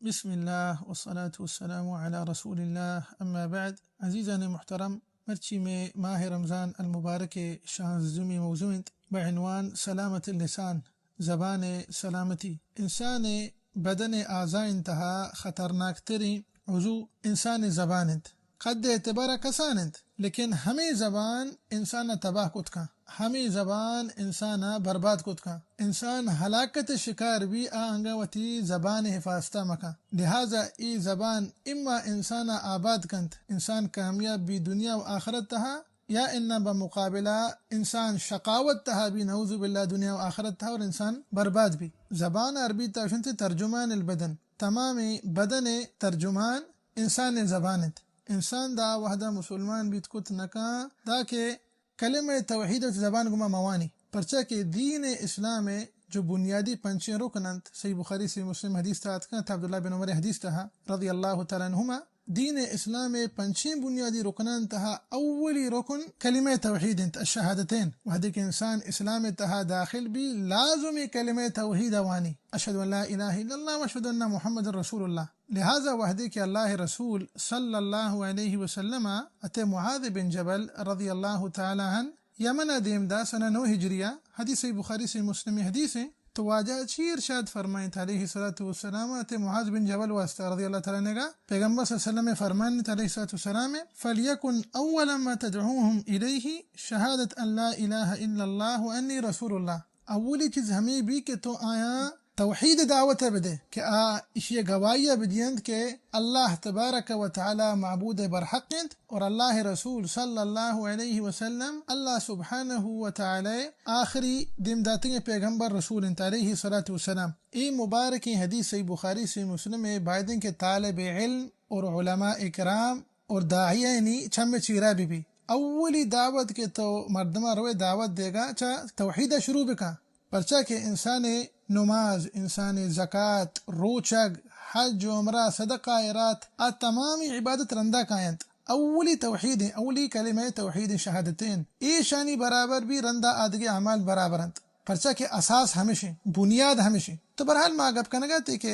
بسم اللہ والصلاة والسلام علی رسول اللہ، اما بعد۔ عزیزان محترم، مرچی میں ماہ رمضان المبارک شانزدہمی موضوع انت، بعنوان سلامت اللسان، زبان سلامتی۔ انسان بدن اعضاء انتہا خطرناک ترین عضو انسان زبان انت۔ قد اعتبار کسان انت، لیکن ہمے زبان انسان ء تباہ کت کن، ہمے زبان انسان ء برباد کت کن۔ انسان ہلاکت ء شکار بی، آ انگا وتی زبان ء حفاظت ء مکن۔ لہذا اے زبان اما انسان ء آباد کنت، انسان کامیاب بی دنیا و آخرت تہا، یا انا بمقابلہ انسان شقاوت تہا بی، نعوذ باللہ، دنیا و آخرت تہا اور انسان برباد بی۔ زبان عربی تہا گوشنت ترجمان البدن، تمام بدن ء ترجمان انسان ء زبان انت۔ انسان دا وہدا مسلمان بیت کت نکاں، دا کہ کلمہ توحید وتی زبان گما موانی، پرچا کہ دین اسلام ء جو بنیادی پنچیں رکن انت، صحیح بخاری، صحیح مسلم حدیث تہا اتکاں، تا عبداللہ بن عمر حدیث تہا رضی اللہ تعالی عنہما، دین اسلام ء پنچیں بنیادی رکنان تہا اولی رکن کلمہ توحید انت، الشہادتین۔ وہدے کہ انسان اسلام تہا داخل بی، لازمی کلمہ توحید وانی، اشہد ان لا الہ الا اللہ و اشہد ان محمد رسول اللہ۔ لہذا وہدے کہ اللہ رسول صلی اللہ علیہ وسلم ات معاذ بن جبل رضی اللہ تعالی عنہ یمن ء دیم دا سنہ نو ہجری ء، حدیث صحیح بخاری صحیح مسلم حدیث ہیں، تو واجہ چی ارشاد فرمائیں علیہ الصلوۃ والسلام ات معاذ بن جبل واسطہ رضی اللہ تعالی عنہ گا، پیغمبر صلی اللہ علیہ وسلم فرمائیں علیہ الصلوۃ والسلام، فلیکن اول ما تدعوهم الیہ شہادت ان لا الہ الا اللہ وانی رسول اللہ۔ اولی چیز ہمیں بی کہ تو آیاں توحید دعوت ء بدے کہ آ ایشی ء گواہی ء بدینت کہ اللہ تبارک و تعالی معبود برحق انت اور اللہ رسول صلی اللہ علیہ وسلم اللہ سبحانہ و تعالی آخری دیم داتگیں پیغمبر رسول انت علیہ الصلوۃ والسلام۔ اے مبارکیں حدیث صحیح بخاری صحیح مسلم ء بایدیں کہ طالب علم اور علماء کرام اور داعیانی چم چیرا بی بی۔ اولی دعوت کہ تو مردماں روئے دعوت دیگا چا توحید شروع بکا۔ پرچا کہ انسان نماز، انسان زکات، روچگ، حج و عمرہ، صدقہ خیرات، آ تمامی عبادت رندا کاینت۔ اولی توحید ہیں، اولی کلمہ توحید ہیں، شہادتین۔ ایشانی برابر بھی رندا آدگے اعمال برابر انت۔ پرچا کہ اساس ہمشیں، بنیاد ہمشیں۔ تو بہرحال ما گپ کنگا تے کہ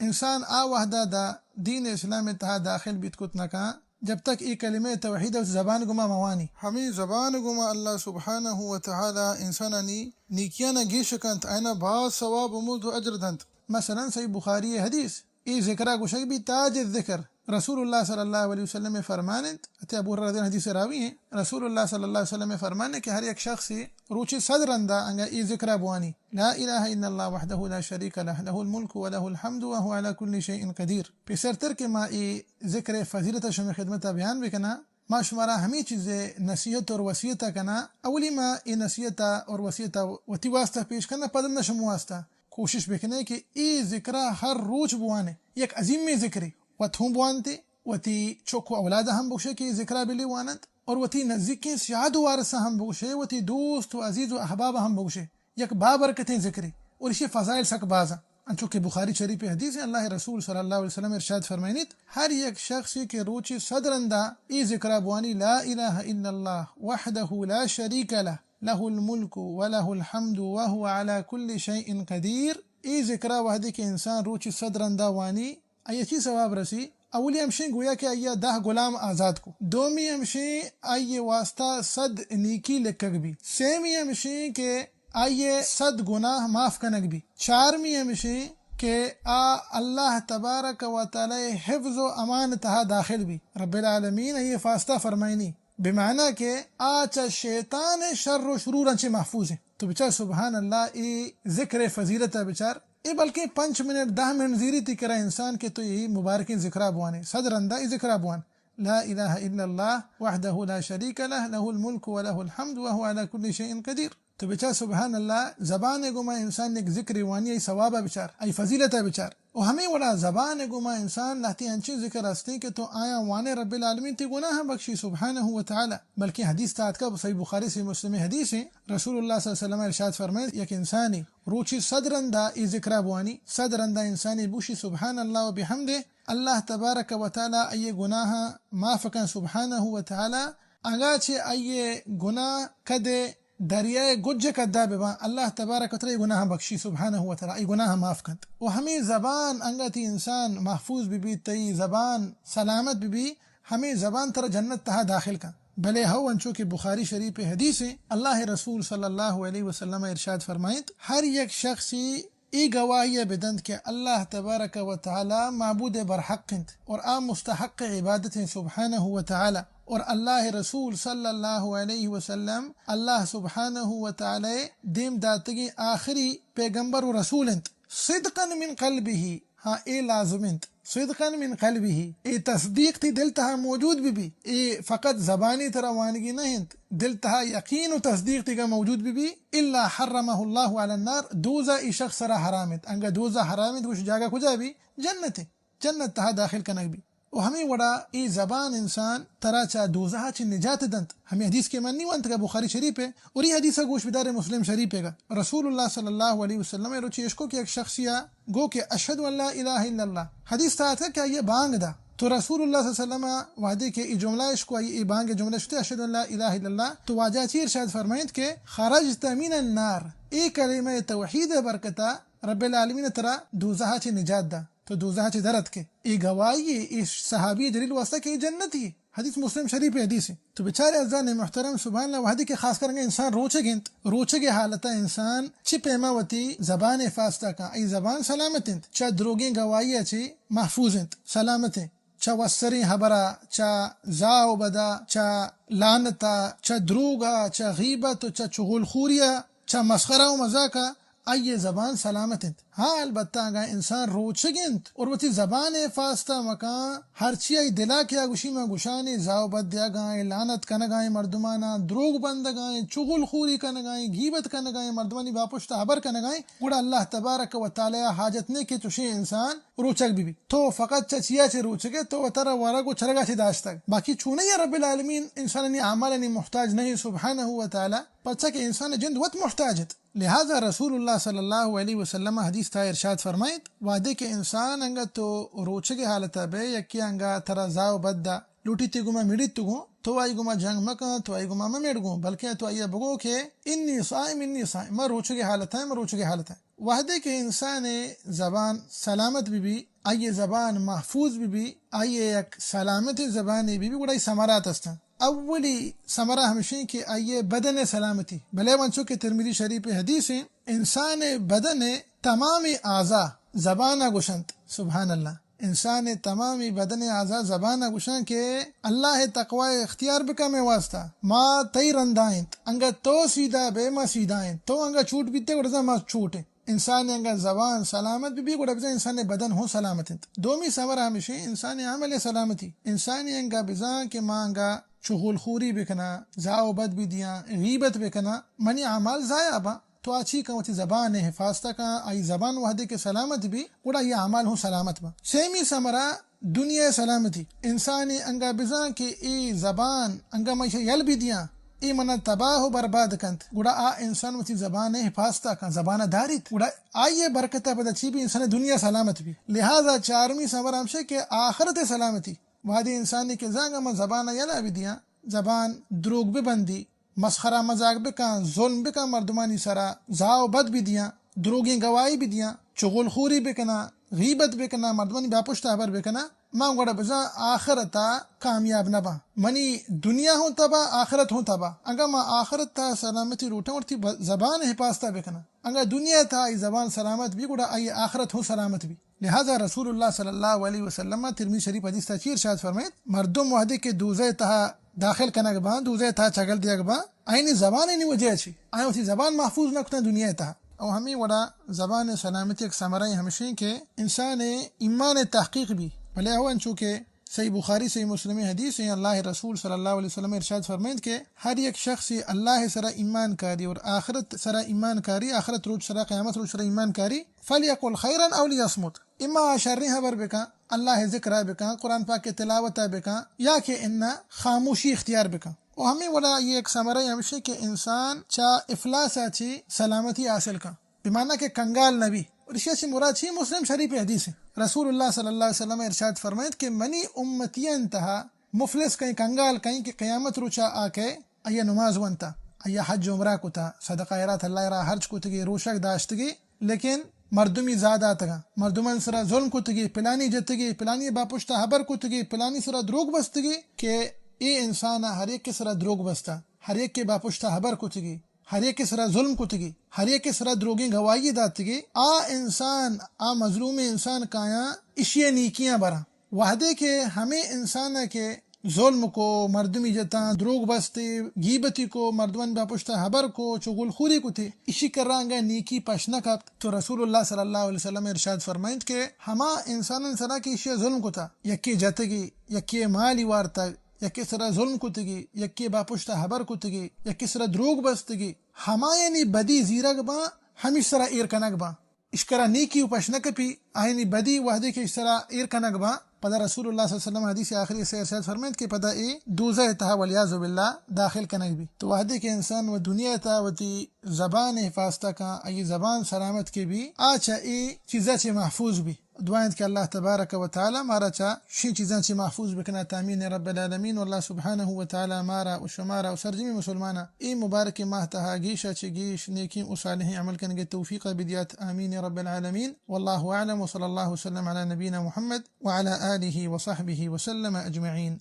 انسان آ وہدا دا دین اسلام تہا داخل بیت کت نکاں، جب تک اے کلمہ توحید وتی زبان گما موانی۔ ہمیں زبان گما اللہ سبحانہ و تعالی انسانانی نیکیانا گیش کنت، آئینا باز ثواب و مزد و اجر دنت۔ مثلاً صحیح بخاری حدیث، اے ذکرا گوشگ بی تاج الذکر۔ رسول اللہ صلی اللہ علیہ وسلم فرمان انت، اتے ابو ہریرہ رضی اللہ عنہ حدیث راوی ہیں، رسول اللہ صلی اللہ علیہ وسلم فرمان ہے کہ ہر یک شخص روچی صد رندا انگا اے ذکرا بوانی، لا الہ الا اللہ وحدہ لا شریک لہ، لہ الملک و لہ الحمد و هو علی کل شیء قدیر۔ پیسرتر کہ ما اے ذکر فضیلت شمع خدمت بیان بکنا، ما شمارا ہمیں چیز نصیحت اور وصیت کنا۔ اولی ما اے نصیحت اور وصیت وتی واسطہ پیش کنا، پدن شمع واسطہ۔ کوشش بکنے کہ اے ذکرا ہر روچ بوانے، یک عظیمیں ذکرے۔ وت ہوں بوانتے، وتی چک و اولادا ہم بگشے کہ اے ذکرا بلی واننت، اور وتی نزیکیں سیاد و وارثا ہم بگشے، وتی دوست و عزیز و احبابا ہم بگشے۔ یک بابرکتیں ذکرے، اور ایشی فضائل سک بازا۔ انچو کہ بخاری شریف حدیث ہیں، اللہ رسول صلی اللہ علیہ وسلم ارشاد فرمائنیت، ہر یک شخصی کہ روچی صد رندا اے ذکرا بوانی، لا الہ الا اللہ وحدہ لا شریک لہ، لہ الملک و لہ الحمد و هو علی کل شیء قدیر، اے ذکرا وہدے کہ انسان روچی صد رندا وانی، آئی ء چی ثواب رسی؟ اولی ہمشیں گویا کہ آئی ء دہ غلام آزاد کو۔ دومی ہمشیں آئی ء واسطہ صد نیکی لکھگ بی۔ سیمی ہمشیں کہ آئی ء صد گناہ معاف کنگ بی۔ چارمی ہمشیں کہ آ اللہ تبارک و تعالی حفظ و امان تہا داخل بی۔ رب العالمین آئی ء فاستہ فرمائنی۔ بمعنی کہ آ چہ شیطان شر و شرور انچے محفوظ ہیں۔ تو بچار سبحان اللہ، اے ذکر فضیلت بچار۔ اے بلکیں پنچ منٹ، دہ منٹ زیری تی کرا انسان کہ تو اے مبارکیں ذکرا بوانے، صد رندا اے ذکرا بوان، لا الہ الا اللہ وحدہ لا شریک لہ، لہ الملک و لہ الحمد و هو علی کل شیء قدیر۔ تو بچار سبحان اللہ، زبان گما انسان یک ذکر وانی، ای ثوابا بچار، ای فضیلتا بچار۔ و ہمیں وڑا زبان گما انسان لہتی انچیں ذکر ہستیں کہ تو آیاں وانے رب العالمین تی گناہ بخشی سبحانہ و تعالی۔ بلکہ حدیث تا اتکا، صحیح بخاری صحیح مسلم حدیث ہیں، رسول اللہ صلی اللہ علیہ وسلم ارشاد فرمائے، یک انسانی روچی صد رندا اے ذکرا بوانی، صد رندا انسانی بوشی سبحان اللہ و بحمدہ، اللہ تبارک و تعالی آئی گناہ معاف کن سبحانہ و تعالی۔ اگاں چہ آئی گناہ کدے دریائے گج ءِ کدا بباں، اللہ تبارک و تعالی اے گناہ بخشی سبحانہ و تعالی، اے گناہ معاف کنت۔ و ہمے زبان انگا تئی انسان محفوظ ببی، تئی زبان سلامت ببی، ہمے زبان ترا جنت تہا داخل کن۔ بلے ہو انچو کہ بخاری شریف ءِ حدیث ایں، اللہ ءِ رسول صلی اللہ علیہ وسلم ارشاد فرمائیت، ہر یک شخصی اے گواہی ءَ بدنت کہ اللہ تبارک و تعالی معبود برحق انت اور آ مستحق عبادت انت سبحانہ و تعالی، اور اللہ ءِ رسول صلی اللہ علیہ وسلم اللہ سبحانہ و تعالی دیم داتگیں آخری پیغمبر و رسول انت۔ صدقا من قلبہ، ہاں، اے لازم انت۔ صدقا من قلبہ، اے تصدیق تئی دل تہا موجود بہ بی، اے فقط زبانی ترا وانگی نہ انت، دل تہا یقین و تصدیق تیگا موجود بہ بی، الا حرمہ اللہ علی النار، دوزہ ای شخص سرا حرام انت۔ انگا دوزہ حرام انت، گوش جاگہ کجا بی؟ جنت انت، جنت تہا داخل کنگ بی۔ و ہمے وڑا اے زبان انسان ترا چہ دوزہ چہ نجات دنت۔ ہمے حدیث کہ من نی وانتگا بخاری شریف ءِ، اور اے حدیث گوش بدار مسلم شریف ءِ گا۔ رسول اللہ صلی اللہ علیہ وسلم ءَ روچی اشکو کہ یک شخصیا گو کہ اشہد ان لا الہ الا اللہ۔ حدیث تہا اتکا کہ آئی بانگ دا۔ تو رسول اللہ صلی اللہ علیہ وسلم وہدے کہ اے جملہ اشکو، آئی اے بانگ جملہ اشکو اشہد ان لا الہ الا اللہ، تو واجہ چی ارشاد فرمائیت کہ خرجت من النار، اے کلمہ توحید برکتا رب العالمین ترا دوزہ چہ نجات دا، تو دوزہ چہ در اتکے۔ اے گواہی اے صحابی جلیل واسطہ کہ اے جنتی۔ حدیث مسلم شریف ءِ حدیث ایں۔ تو بچارے عزیزان محترم، سبحان اللہ، وہدے کہ خاص کر انگا انسان روچگ انت، روچگ ءِ حالتا انسان چی پیما وتی زبان حفاظت کن، اے زبان سلامت انت، چہ دروگیں گواہی چی محفوظ انت، سلامت انت، چہ وسریں حبرا، چہ زاہ و بدا، چہ لعنتا، چہ دروگا، چہ غیبت و چہ چغل خوریا، چہ مسخرہ و مذاقا، آئی زبان سلامت انت۔ ہاں، البتہ اگاں انسان روچگ انت اور وتی زبان ءِ حفاظت ءَ مکان، ہرچی آئی دلا کہ آ گوشی، من گشانے، زاہ و بد دیگائیں، لعنت کنگائیں مردماناں، دروگ بندگائیں، چغل خوری کنگائیں، غیبت کنگائیں، مردمانی باپشت ءَ ہبر کنگائیں، گڑا اللہ تبارک و تعالی ءَ حاجت نے کہ چوشیں انسان روچگ بہ بیت۔ تو فقط چہ چیا چہ روچگ ئے؟ تو وترا ورگ و چرگا چہ داشتگ۔ باقی چونئیا رب العالمین انسانانی اعمالانی محتاج نہیں سبحانہ و تعالی، پرچا کہ انسان جند وت محتاج انت۔ لہذا رسول اللہ صلی اللہ علیہ وسلم حدیث تہا ارشاد فرمائیت، وہدے کہ انسان انگا تو روچگ ءِ حالتا بئے، یکے انگا ترا زاہ و بد دا، لوٹیت تئی گوما مڑیت تو گوں، تو آئی گوما جنگ مکن، تو آئی گوما مہ مڑ گوں، بلکہ تو آئی بگو کہ انی صائم، انی صائم، ما روچگ ءِ حالتا، ما روچگ ءِ حالتا۔ وہدے کہ انسان ءِ زبان سلامت بہ بی، آئی زبان محفوظ بہ بی، آئی یک سلامتیں زبانے بہ بی، گڑا آئی ثمرات استاں۔ اولی ثمرہ ہمشیں کہ آئی بدن ءِ سلامتی۔ بلے انچو کہ ترمذی شریف ءِ حدیث ایں، انسان ءِ بدن ءِ تمام اعضا زبان ءَ گوشنت۔ سبحان اللہ۔ انسان ءِ تمام بدن ءِ اعضا زبان ءَ گوشاں کہ اللہ ءِ تقوی اختیار بکن مئے واسطہ۔ ما تئی رندا انت۔ انگا تو سیدھا بئے ما سیدھا انت۔ تو انگا چوٹ بیتے گڑا ما چوٹ انت۔ انسان ءِ انگا زبان سلامت بہ بی، گڑا بزاں انسان ءِ بدن ہوں سلامت انت۔ دومی ثمرہ ہمشیں انسان ءِ عمل ءِ سلامتی۔ انسان ءِ انگا بزاں کہ ما انگا چغل خوری بکناں، زاہ و بد بہ دیاں، غیبت بکناں، منی اعمال ضائع باں۔ تو آ چی کن؟ وتی زبان ءِ حفاظت کن، آئی زبان وہدے کہ سلامت بی، گڑا آئی اعمال ہوں سلامت باں۔ سیمی ثمرہ دنیا ءِ سلامتی۔ انسانے انگا بزاں کہ اے زبان انگا من ایشی یل بہ دیاں، اے منا تباہ و برباد کنت، گڑا آ انسان وتی زبان ءِ حفاظت ءَ کن، زبان ءَ داریت، گڑا آئی ءِ برکت ءَ پدا چی بی؟ انسان ءِ دنیا سلامت بی۔ لہذا چارمی ثمر ہمشے کہ آخرت ءِ سلامتی۔ وہدے انسانے کہ زانگا من زبان ءَ یلا بہ دیاں، زبان دروگ بہ بندی، مسخرہ مذاق بکن، ظلم بکن مردمانی سرا، زاہ و بد بدیاں، دروگیں گواہی بدیاں، چغل خوری بکناں، غیبت بکناں، مردمانی باپشت ہبر بکناں، من گڑا بزاں آخرتا کامیاب نباں۔ منی دنیا ہوں تباہ، آخرت ہوں تباہ۔ اگاں ما آخرتا سلامتی لوٹاں، وتی ب-، زبان حفاظتا بکناں۔ اگاں دنیا تا آئی زبان سلامت بی، گڑا آئی آخرت ہوں سلامت بی۔ لہذا رسول اللہ صلی اللہ علیہ وسلم ترمذی شریف حدیث تا چی ارشاد فرمائیت؟ مردم وہدے کہ دوزہ تہا داخل کنگ باں، دوزہ تہا چگل دیگ باں، آئینی زبان نی وجہ چی؟ آئین وتی زبان محفوظ نہ کتن دنیا تہا۔ او ہمیں وڑا زبان سلامتی ایک ثمرہ ہمشیں کہ انسان ایمان تحقیق بی۔ بلے او انچو کہ صحیح بخاری، صحیح مسلم حدیث ہیں، اللہ رسول صلی اللہ علیہ وسلم ارشاد فرمائیت کہ ہر یک شخص اللہ سرا ایمان کاری اور آخرت سرا ایمان کاری، آخرت روچ سرا، قیامت روچ سرا ایمان کاری، فلیقل خیرا او لیصمت۔ اما شریں ہبر بکن، اللہ ذکر بکن، قرآن پاک تلاوت بکن، یا کہ انا خاموشی اختیار بکن۔ و ہمیں وڑا یہ ایک ثمرہ ہمشی کہ انسان چا افلاس چی سلامتی حاصل کن، بمعنی کہ کنگال نبی۔ اور اشی چی مراد چی؟ مسلم شریف حدیث ہے۔ رسول اللہ صلی اللہ علیہ وسلم ارشاد فرمائیت کہ منی امتیان تہا مفلس کہیں، کنگال کہیں کہ قیامت روچا آ کہ آئی نماز ونتا، آئی ءَ حج عمرہ کتا، صدقہ خیرات اللہ ءِ راہ ءَ ہرچ کتگی، روشگ داشتگی، لیکن مردمی زاہ داتگاں، مردمانی سرا ظلم کتگی، پلانی جتگی، پلانی ءِ باپشتا ہبر کتگی، پلانی سرا دروگ بستگی کہ اے انسان ءَ ہر یکے سرا دروگ بستا، ہر یکے باپشتا ہبر کتگی، ہر یکے سرا ظلم کتگی، ہر یکے سرا دروگیں گواہی داتگی، آ انسان، آ مظلوم انسان کایاں اشی ءِ نیکیاں براں۔ وہدے کہ ہمے انسان ءَ کہ ظلم کو، مردمی جتاں، دروگ بستے، گیبتی کو، مردمانی باپشتا ہبر کو، چغلخوری کتی، اشی کرا انگا نیکی پش نہ کپت، تو رسول اللہ صلی اللہ علیہ وسلم ارشاد فرمائنت کہ ہما انسانانی سرا کہ اشی ءَ ظلم کتا، یکے جتگی، یکے مالی وارتگ، یکے سرا ظلم کتگی، یکے باپشتا ہبر کتگی، یکے سرا دروگ بستگی، ہمایانی بدی زیرگ باں، ہمیش سرا ایر کنگ باں۔ اشکرا نیکی و پش نہ کپی، آیانی بدی وہدے کہ اشترا ایر کنگ باں، پدا رسول اللہ صلی اللہ علیہ وسلم حدیث آخری سے ارشاد فرمائنت کہ پدا اے دوزہ ءِ تہا والعیاذ باللہ داخل کنگ بی۔ تو وہدے کہ انسان و دنیا ءِ تہا وتی زبان ءِ حفاظت ءَ کاں، آئی زبان سلامت کہ بی، آ چہ اے چیزا چہ محفوظ بی۔ دعا انت کہ اللہ تبارک و تعالی مارا چہ شین چیزاں چہ محفوظ بکنات۔ آمین رب العالمین۔ واللہ سبحانہ و تعالی مارا و شمارا و سرجمی مسلماناں اے مبارک ماہ تہا گیشا چہ گیش نیکیں و صالحیں عمل کنگے توفیق بدیات۔ آمین رب العالمین۔ واللہ اعلم وصلی اللہ وسلم علی نبینا محمد وعلی آلہ وصحبہ وسلم اجمعین۔